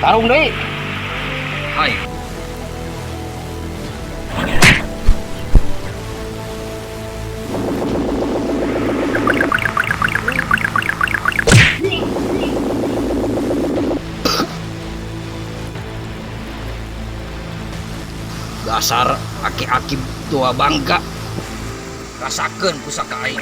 Tarung deui. Hai. Dasar aki-aki tua bangka. Rasakeun pusaka aing.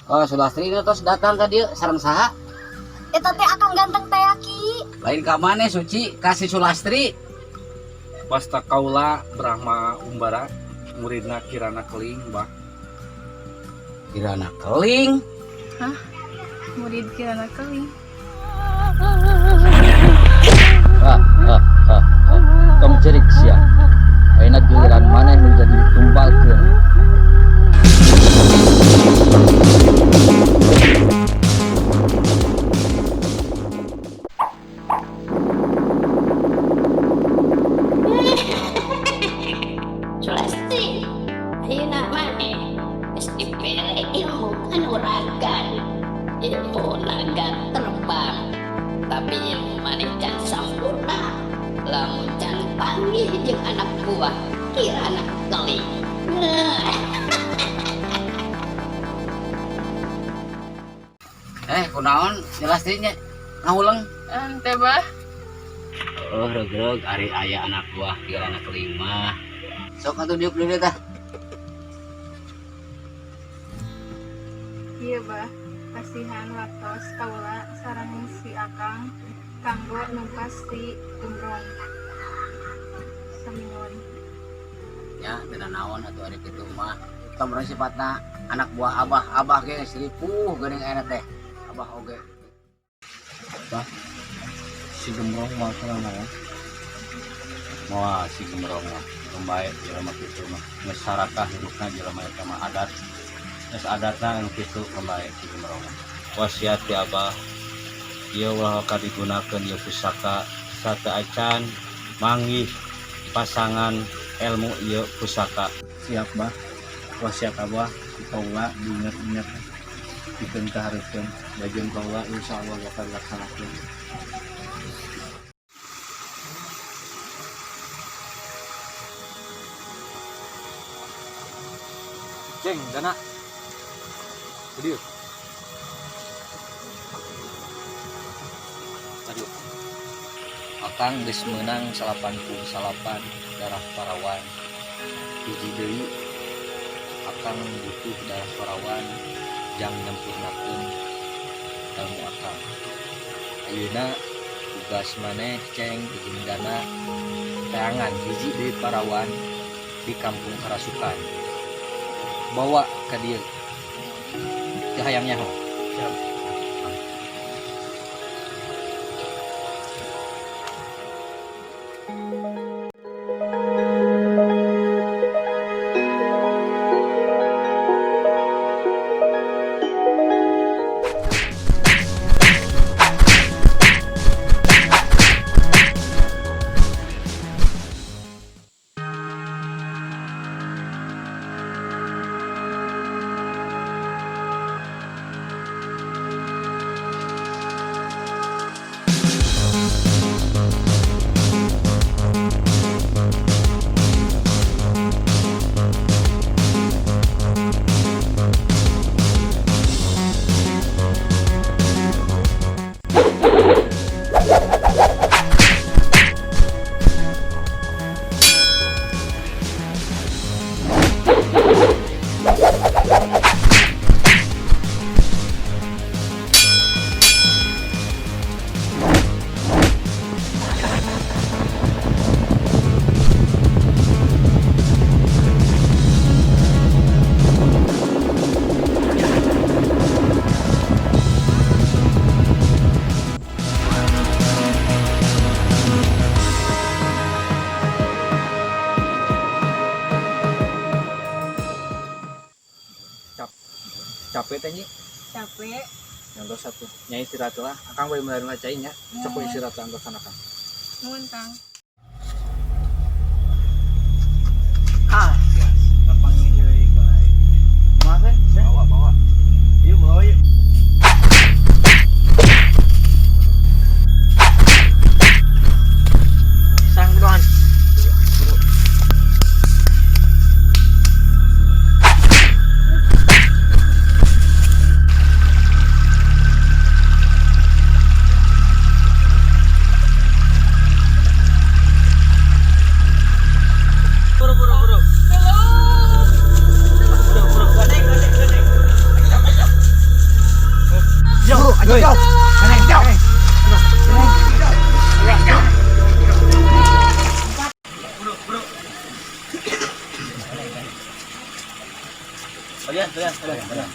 Oh, Sulastri ini terus datang ka dieu sareng saha? Eta teh akang ganteng teh, Ki. Lain ka maneh Suci, kasih Sulastri. Wasta kaula Brahma Umbara, muridna Kirana Keling, Bah. Kirana Keling. Hah? Murid Kirana Keling. Ah, ah, ah, ah. Tong cerik sia. Ayeuna giliran maneh nu jadi ditumbalkeun. Sulastri, ayeuna maneh geus dibere ilmu kanuragan, ilmu naga terbang. Tapi ilmu maneh can sampurna. Lamun can panggih jeung anak buah Kirana Keling. Eh, kunaon Sulastri nya ngahuleng? Ente, Bah. Oh, regreg ari aya anak buah Kirana Keling mah. Sok atuh diuk deui tah. Iya, Bah. Kasihan waktos kaula sareng si Akang kanggo numpas si Gembrong. Samingon. Ya, teu naon atuh ari kitu mah. Tong sifatna anak buah abah, abah ge geus ripuh geuning ayeuna teh. Abah oge. Bah, si Gembrong mah kunaon? Moal si Gembrong mah bae jelema kitu mah. Geus sarakah hirupna jelema eta mah adat. Geus adatna anu kitu bae si Gembrong mah. Wasiat ti Abah, ieu ulah waka digunakeun ieu pusaka sateuacan manggih pasangan ilmu ieu pusaka. Siap, Bah. Wasiat Abah ku kaula diinget-inget pikeun kahareupeun. Bagian kaula insyaallah bakal dilaksanakeun. Ceng, dana. Dieu. Aduh. Akang geus meunang 89 darah parawan. Hiji deui akang butuh darah parawan jang nyampurnakeun ilmu akang. Ayeuna tugas maneh Ceng jeung Dana teangan hiji deui parawan di kampung Karasukan. Bawa ka dieu. Teu hayang nyaho. Siap. Capek teh, Nyi? Capek. Yang satu. Nya istirahat lah. Akang bari meuleuh cai nya. Sok istirahat antosan akang. Nuhun, Kang. Ah, gas. Kapanggih deui ku aing. Kumaha teh? Bawa, bawa. Yuk, bawa yuk. Sang buruan. Buru. Buru, buru, buru. Buru, buru. Gandeng, gandeng, gandeng. Buru, ayo jauh. Gandeng, jauh. Buru, buru. Kalian, kalian, kalian, kalian.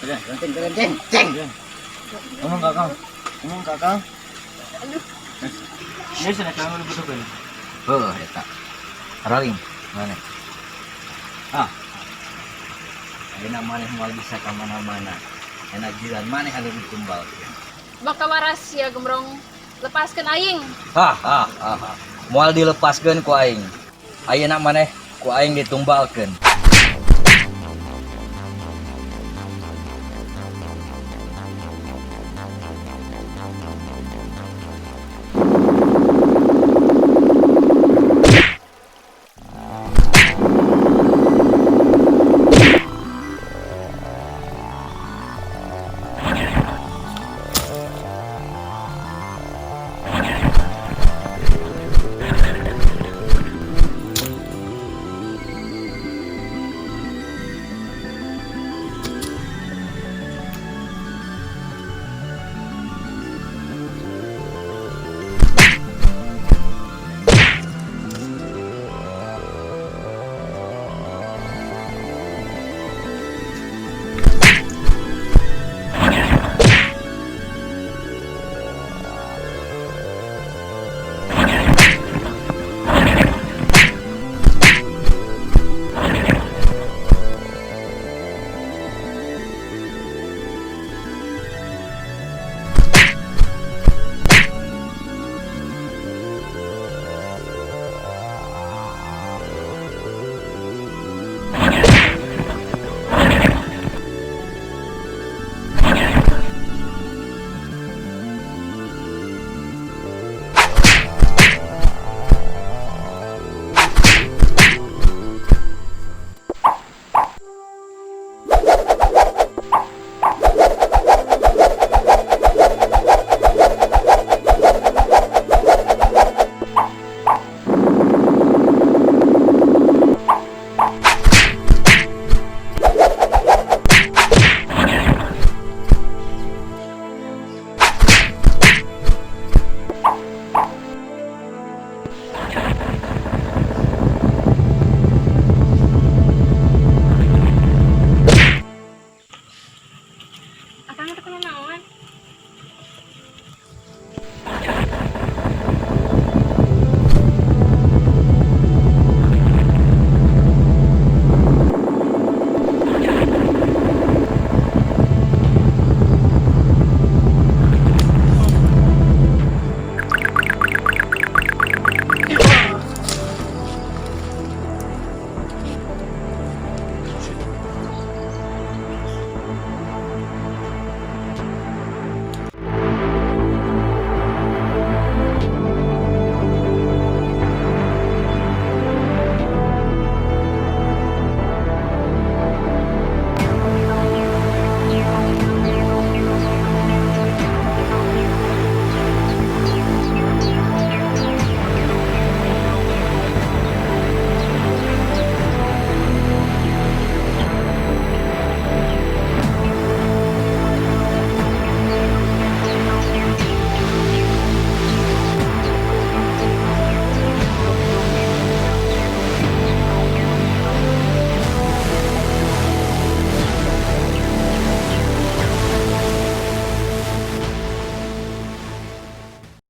Kalian, Gandeng, gandeng, ceng. Ngomong kakang. Ngomong kakang. Ini sana kamu butuh kan? Heuh, eta. Raling, mana? Ah. Ayeuna maneh moal bisa ka mana-mana. Enak jiran maneh anu ditumbal. Bakal waras ya, Gembrong. Lepaskan aing. Hah, hah, hah, hah. Moal dilepaskeun ku aing. Ayeuna maneh ku aing ditumbalkeun.